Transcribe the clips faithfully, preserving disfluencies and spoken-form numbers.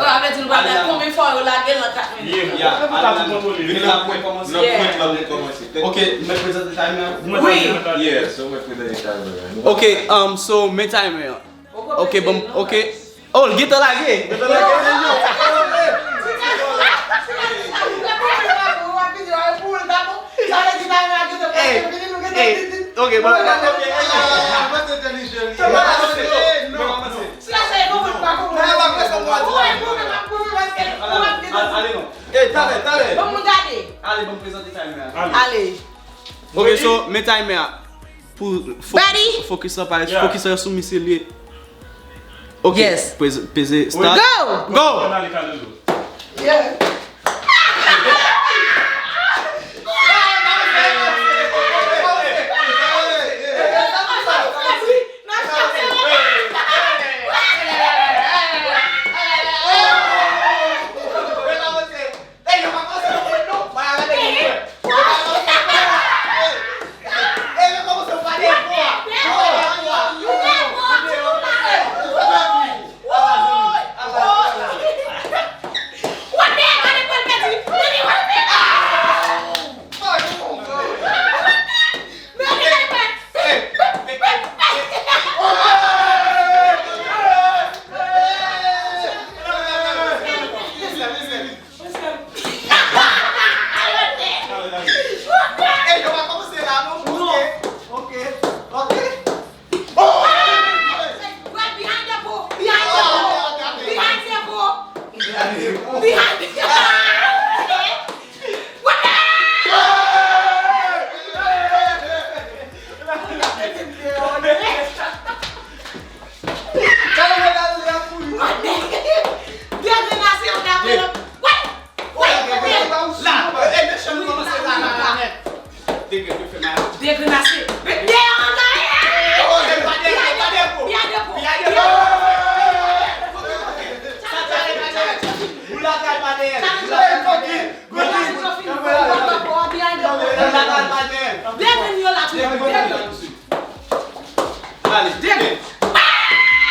Sa vle di nou pral gade konbyen fwa yo lage l nan kat minit. Yeah, ale la. Vini la pou mwen kòmanse. Nan pwen la pou mwen kòmanse. Ok, mwen prezante timer. Wi. Yeah, so mwen prezante timer. Ok, um, so, men timer an. Ok, bon, ok. Oh, l gentan lage. Gentan lage. Hey, hey, ok, bon. Ale non. Hey, talè, talè. Ale, bon, prezante timer an. Ale. Ok, so, men timer a. Pou fo- fokis lan pa fokis lan sou misil li. Ok, peze, peze start. Go! Go! Ey, yo pa kòmanse la non. Ok, ok, ok. Oh! Behind the pole, behind the pole, behind the pole, behind the pole. Degrenase. Degrenase. Degrenase. Ale, degrenase.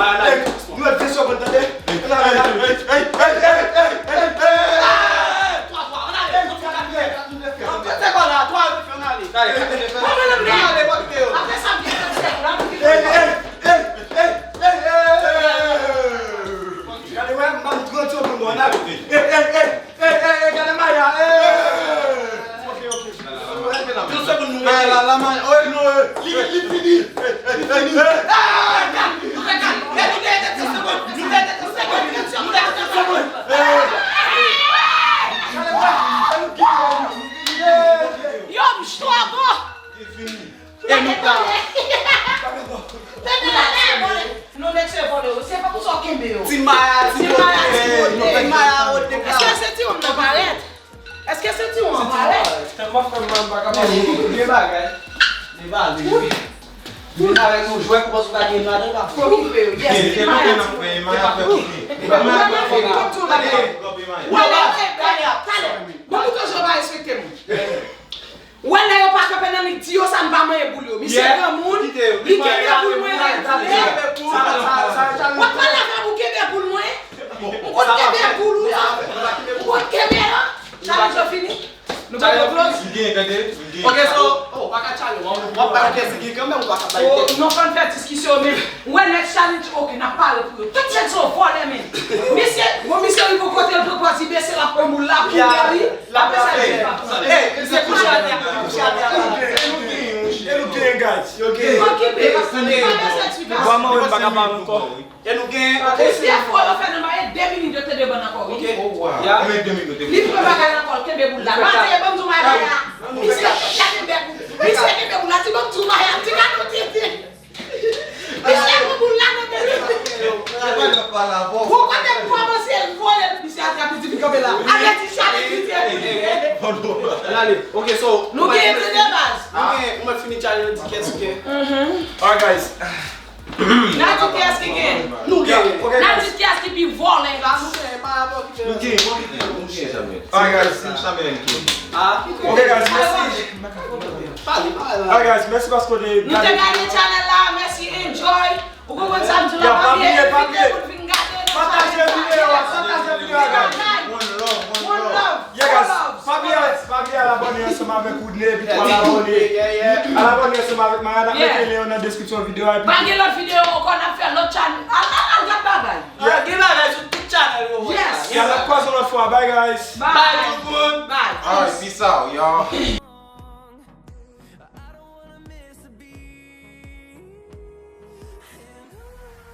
Ti Maya, ti Maya, ti Maya, ti Maya, Èske se ti wonm nan parèt? Èske se ti wonm parèt? Tèlman fè m mal, m pa kapab. Gen bagay. Gen bagay. Vin avèk yon jwèt, ou panse w ka gen ladan la? Fò koupe yo. Yes, Maya. Mwen menm, fini, kòm tou bagay. Talè, talè, talè. Bon, ou toujou pa respekte m. Ou wè lè yo pa kanpe nan li, di yo sa, n pa manyen boul yo. Misye granmoun, li kenbe boul mwen lè l vle. W ap pale avè m, ou kenbe boul mwen. M konn kenbe boul ou yo. M konn kenbe yo. Challenge yo fini? Nou pa konn close? M gen, tande, m gen. Ok, so, oh, pa ka challenge. W ap bay tèt ki gen kanmenm, ou pa ka bay tèt. Non, fò n fè diskisyon, men. Ou wè next challenge, ok, n ap pare pou yo. Tout nèg se yon vòlè, men. Misye, bon, misye rive yon kote, l pran pòz li bese, l ap pran boul la, pou li, l ap fè sa, li pa fè. Hey, misye kouche atè, kouche atè. E nou gen, e nou gen, guys. Yo gen. Okipe, pa bezwen eksplikasyon. Vwa mwen, m pa ka pale ankò. E nou gen. Misye fò yo fè nan maye de minit yo te debann ankò, wi. Ok. Oh, wow. Li pran bagay nan kò l, kenbe boul la. Matye, ban m di w bagay la. Misye kenbe, misye kenbe boul la, di ban m di w bagay la, ti gade w tete. Misye pran boul la nan men li. Ou kote pou avanse, l vole, misye atrape, di vin kanpe la. Avèti chale, di tete. L ale. Ok, so. Nou gen tete baz. Nou gen, ou mèt fini challenge, di kès ou gen. Alright, guys. N a di kiyès ki gen. Nou gen. N a di kiyès ki pi vòlè. Nou gen, nou gen, nou gen. Alright, guys. Ah, ok, guys, mèsi. Alright, guys, mèsi paske w te gade. Nou te gade channel la, mèsi, enjoy. Ou konprann sa m di w la, pa bliye, pa bliye pou n vin gade nou. Pataje videyo a, pataje videyo a, guys. One love, one love. Yeah, guys. Pa bliye, pa bliye al abòne ansanm avèk Woodney, epi tou al abòne. Al abòne ansanm avèk Maya, n ap mete lyen yo nan deskripsyon videyo a, epi pa gen lòt videyo ankò, n ap fè lòt challenge. Al, al, al gad bagay. Yeah, gen bagay sou tout channel yo. Yes. N ap kwaze yon lòt fwa. Bye, guys. Bye. Bye, tout moun. Bye. Alright, peace out, y'all.